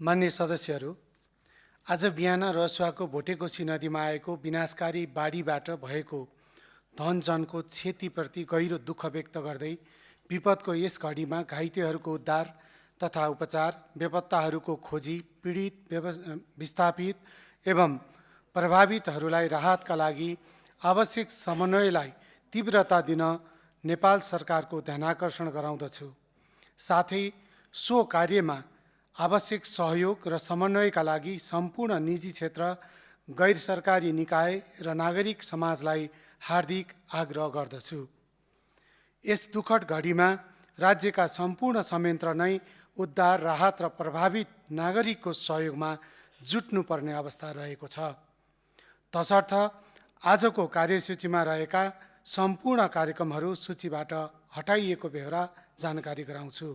मान्य सदस्यहरू, आज बिहान रसुवाको भोटेकोशी नदीमा आएको विनाशकारी बाढीबाट भएको धनजनको क्षतिप्रति गहिरो दुःख व्यक्त गर्दै विपदको यस घडीमा घाइतेहरूको उद्धार तथा उपचार, बेपत्ताहरूको खोजी, पीडित, विस्थापित एवं प्रभावितहरूलाई राहतका लागि आवश्यक समन्वयलाई तीव्रता दिन नेपाल सरकारको ध्यानाकर्षण गराउँदछु। साथै सो कार्यमा आवश्यक सहयोग र समन्वयका लागि सम्पूर्ण निजी क्षेत्र, गैर सरकारी निकाय र नागरिक समाजलाई हार्दिक आग्रह गर्दछु। यस दुःखद घडीमा राज्यका सम्पूर्ण संयन्त्र नै उद्धार, राहत र प्रभावित नागरिकको सहयोगमा जुट्नुपर्ने अवस्था रहेको छ। तसर्थ आजको कार्यसूचीमा रहेका सम्पूर्ण कार्यक्रमहरू सूचीबाट हटाइएको बेहोरा जानकारी गराउँछु।